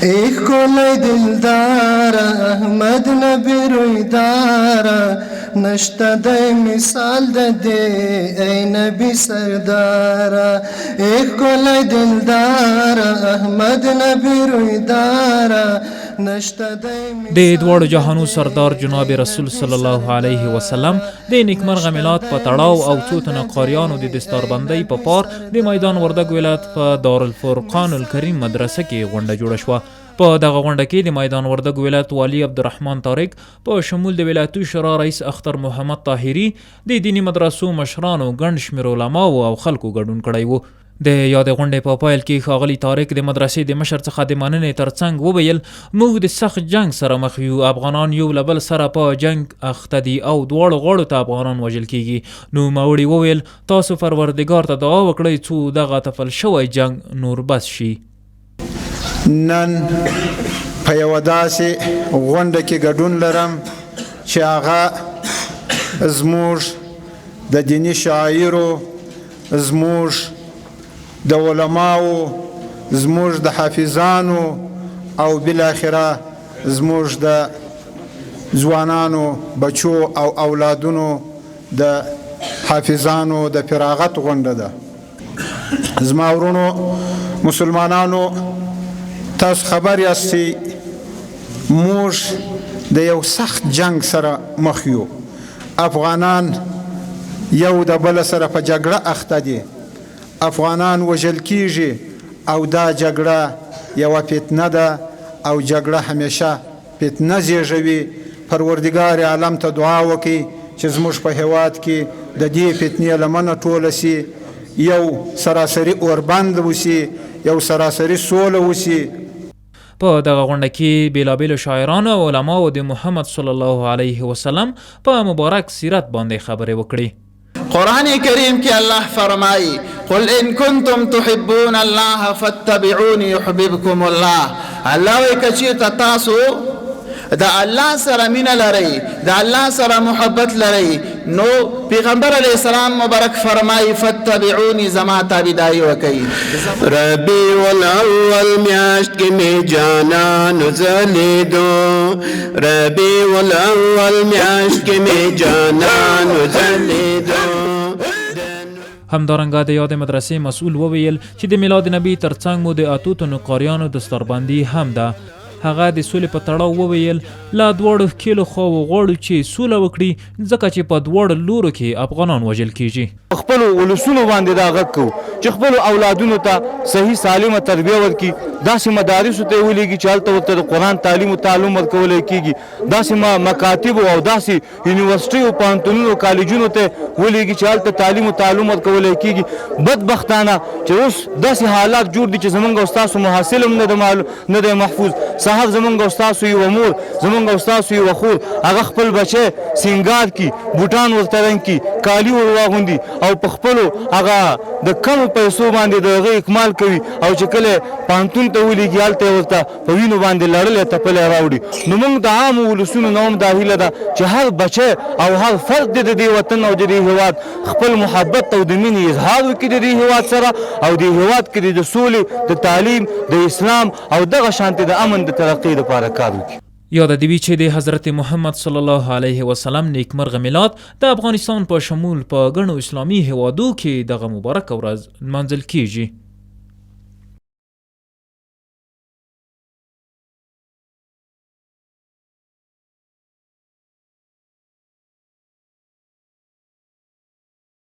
ای ښکلی دلداره احمد نبی رویداره، نشته دی مثال د دې ای نبی سرداره. ای ښکلی دلداره احمد نبی رویداره، نشته دی. د دواړو جهانو سردار جناب رسول صلی الله علیه وسلم د نیکمرغه میلاد په تړاو او څو تنه قاریانو د دستاربندۍ په پار د میدان وردګ ولایت په دارالفرقان الکریم مدرسه کې غونډه جوړه شوه. په دغه غونډه کې د میدان وردګ ولایت والي عبدالرحمن طارق په شمول د ولایتي شورا رئیس اختر محمد طاهري، د دیني مدرسو مشرانو، ګڼ شمېر علماو او خلکو ګډون کړی وو. د یادې غونډې په پیل کې ښاغلي طارق د مدرسې د مشر څخه د مننې ترڅنګ وویل، موږ د سخت جنګ سره مخ یو، افغانان یو له بل سره په جنګ اخته دي او دواړو غاړو ته افغانان وژل کیږي. نوموړي وویل، تاسو پروردګار ته دعا وکړئ څو دغه تپل شوی جنګ نور بس شي. نن په یوه داسې غونډه کې ګډون لرم چې هغه زموږ د دیني شعایرو، زموږ د علماو، زموږ د حافظانو او بالاخره زموږ د ځوانانو بچو او اولادونو د حافظانو د فراغت غونډه ده. زما ورونو مسلمانانو، تاسو خبر یاستئ موږ د یو سخت جنگ سره مخ یو. افغانان یو د بل سره په جګړه اخته دي، افغانان وژل کیږي او دا جګړه یوه فتنه ده او جګړه همیشه فتنه زیږوي. پروردګار عالم ته دعا وکړئ چې زموږ په هیواد کې د دې فتنې لمنه ټوله سي، یو سراسري اوربند وسي، یو سراسري سوله وسي. په دغه غونډه کې بېلابېلو شاعرانو او علماو د محمد صلی الله علیه وسلم په مبارک سیرت باندې خبرې وکړې. قرآن کریم کې الله فرمایي، قل ان کنتم تحبون الله فاتبعوني يحببكم الله. الله وایي که چیرته تاسو د الله سره مینه لرئ، د الله سره محبت لرئ، نو پیغمبر علیه السلام مبارک فرمایي فاتبعوني، زما تابعداري وکړئ. ربیع الاول میاشت کې مې جانان ځلېدو، ربیع الاول میاشت کې مې جانان ځلېدو. همدارنګه د یادې مدرسې مسؤل وویل چې د میلاد نبی ترڅنګ مو د اتو تنو قاریانو دستاربندي هم ده. هغه د سولې په تړاو وویل، له دواړو ښکېلو خواوو غواړو چې سوله وکړي، ځکه چې په دواړو لورو کې افغانان وژل کیږي. خپلو ولسونو باندې دا غږ کوو چې خپلو اولادونو ته صحیح سالمه تربیه ورکړي، داسې مدارسو ته یې ولیږي چې هلته ورته د قرآن تعلیم او تعلم ورکولی کېږي، داسې مکاتبو او داسې یونیورسټیو، پوهنتونونو، کالجونو ته ولیږي چې هلته تعلیم او تعلم ورکولی کېږي. بدبختانه چې اوس داسې حالات جوړ دي چې زمونږ او ستاسو محصل هم نه دی محفوظ. سهار زمونږ او ستاسو یوه مور، زمونږ او ستاسو یوه خور هغه خپل بچی سینګار کړي، بوټان ورته رنګ کړي، کالي ور واغوندي او په خپلو هغه د کمو پیسو باندې د هغه اکمال کوي او چې کله پوهنتون ته ولیږي هلته یې ورته په وینو باندې لړلی تپلی راوړي. نو موږ د عامو ولسونو نه هم دا هیله ده چې هر بچی او هر فرد دې د دې وطن او د دې هیواد خپل محبت او د مینې اظهار وکړي د دې هیواد سره، او دې هیواد کې دې د سولې، د تعلیم، د اسلام او دغه شانتې د امن د ترقۍ لپاره کار وکړي. یاده دې وي چې د حضرت محمد صلی الله علیه وسلم نیکمرغه میلاد د افغانستان په شمول په ګڼو اسلامي هیوادو کې دغه مبارکه ورځ نمانځل کیږي.